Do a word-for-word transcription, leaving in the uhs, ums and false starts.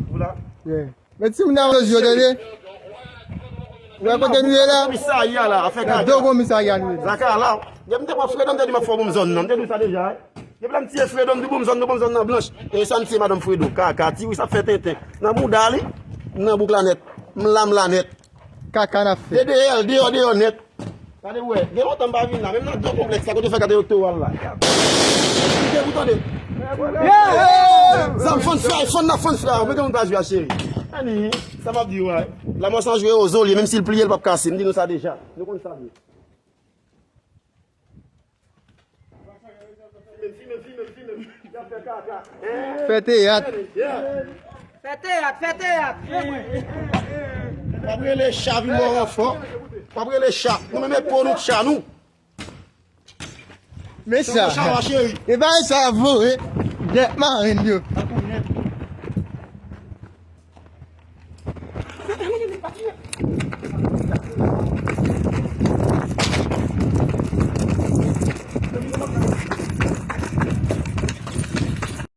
Ou la? Yeah. Men timoun nan yo tande. Ou wè kote nou ye la? Komisarya la, afè kaka. Nan do komisarya nou ye. Zaka la. Depi m te pran Fredo, m te di m ap fè yon boum zòn nan. M te di w sa deja, wi. Depi lè m tiye Fredo, m di boum zòn, nou boum zòn nan blanch. E sa m tiye madanm Fredo, kaka, ti wi sa fè tenten. Nan bouda li, m nan bouk la nèt. M la, m la nèt. Kaka n ap fè. De deyò, deyò, deyò nèt. Gade, wè, gen lontan m pa vin la, menm nan do konplèks la, kote fè kate elektoral la. Kite pou tande. Zam fann fè, fann nan fann fè, mwen gen yon pa jwe a cheri. Ani, sa m ap di w, wè. Lanmò san jwe o zolye, menm si l pliye, l p ap kase, m di nou sa deja. Nou konn sa vre. Fè teyat. Fè teyat, fè teyat. W ap rele cha vin mò ranfò. W ap rele cha. Nou menm e po nou cha nou. Men sa. Cha wa cheri. E bay sa voye. Dèt marenn yo.